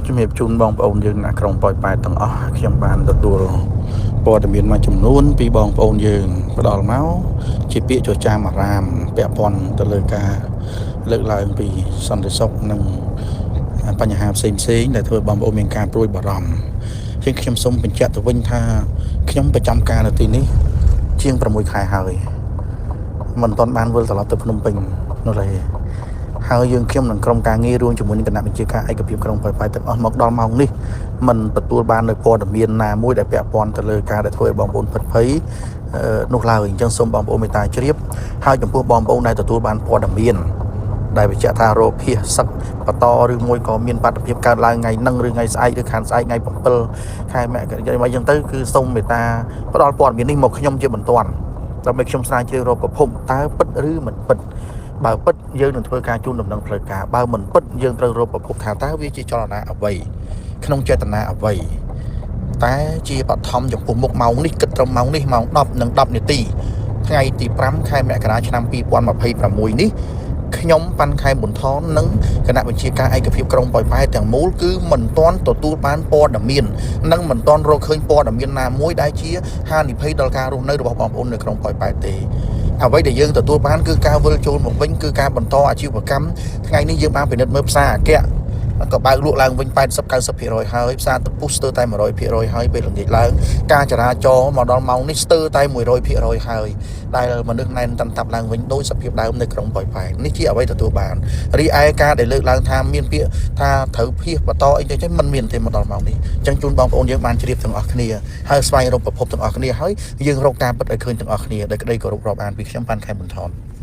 ជំរាបជូនបងប្អូនយើងនៅក្រុងប៉ោយប៉ែតទាំងអស់ខ្ញុំបានទទួលព័ត៌មានមួយចំនួនពីបងប្អូនយើងផ្ដល់មកជាពាក្យចចាមអារាមពាក់ព័ន្ធទៅលើការលើកឡើងពីសន្តិសុខនិងបញ្ហាផ្សេងផ្សេងៗដែលធ្វើឲ្យបងប្អូនមានការព្រួយបារម្ភជាងខ្ញុំសូមបញ្ជាក់ទៅវិញថាខ្ញុំប្រចាំការនៅទីនេះជាង6ខែហើយមិនទាន់បានវិលត្រឡប់ទៅភ្នំពេញនោះទេ ហើយយើងខ្ញុំនឹងក្រុមការងាររួមជាមួយនឹងគណៈបញ្ជាការឯកភាពក្រុងប៉ោយប៉ែតទាំងអស់មកដល់ម៉ោងនេះมันទទួលបាននៅព័ត៌មានណាមួយដែលពាក់ព័ន្ធទៅលើការដែលធ្វើឲ្យបងប្អូនភិតភ័យអឺនោះឡើយអញ្ចឹងសូមបងប្អូនមេត្តាជ្រាបហើយចំពោះបងប្អូនដែលទទួលបានព័ត៌មានដែលបញ្ជាក់ថារោគភាសសឹកបន្តឬមួយក៏មានបាតុភិបកើតឡើងថ្ងៃនឹងឬថ្ងៃស្អែកឬខានស្អែកថ្ងៃ7ខែមករាអីចឹងទៅគឺសូមមេត្តាផ្ដល់ព័ត៌មាននេះមកខ្ញុំជាបន្ទាន់ដើម្បីខ្ញុំស្រាវជ្រាវរកប្រភពតើពិតឬមិនពិត បើពិតយើងនឹងធ្វើការជូនដំណឹងផ្លូវការបើមិនពិតយើងត្រូវរកប្រភពថាតើវាជាចលនាអ្វីក្នុងចេតនាអ្វីតែជាបឋមចំពោះមុខម៉ោងនេះគិតត្រឹមម៉ោងនេះម៉ោង10និង10នាទីថ្ងៃទី5ខែមករាឆ្នាំ2026នេះខ្ញុំប៉ាន់ខែប៊ុនថននិងគណៈបញ្ជាការឯកភាពក្រុងប៉ោយប៉ែតទាំងមូលគឺមិនទាន់ទទួលបានព័ត៌មាននិងមិនទាន់រកឃើញព័ត៌មានណាមួយដែលជាហានិភ័យដល់ការរស់នៅរបស់បងប្អូននៅក្រុងប៉ោយប៉ែតទេ អ្វីដែលយើងទទួលបានគឺការវិលចូលមកវិញគឺការបន្តអាជីវកម្មថ្ងៃនេះយើងបានពិនិត្យមើលផ្សារអគ្គក៏បើកលក់ឡើងវិញ80 90%ហើយផ្សារទឹកពុះស្ទើរតែ100%ហើយពេលល្ងាចឡើងការចរាចរណ៍មកដល់ម៉ោងនេះស្ទើរតែ100%ហើយដែលមនុស្សណែនតាន់តាប់ឡើងវិញដោយសភាពដើមនៅក្រុងប៉ោយប៉ែតនេះជាអ្វីទទួលបានរីឯការដែលលើកឡើងថាមានពាក្យថាត្រូវភៀសបន្តអីទៅចឹងមិនមានទេមកដល់ម៉ោងនេះអញ្ចឹងជូនបងប្អូនយើងបានជ្រាបទាំងអស់គ្នាហើយស្វែងរកប្រភពទាំងអស់គ្នាហើយយើងរកការពិតឲ្យឃើញទាំងអស់គ្នាដោយក្តីគោរពរាប់អានពីខ្ញុំប៉ាន់ខែប៊ុនថន។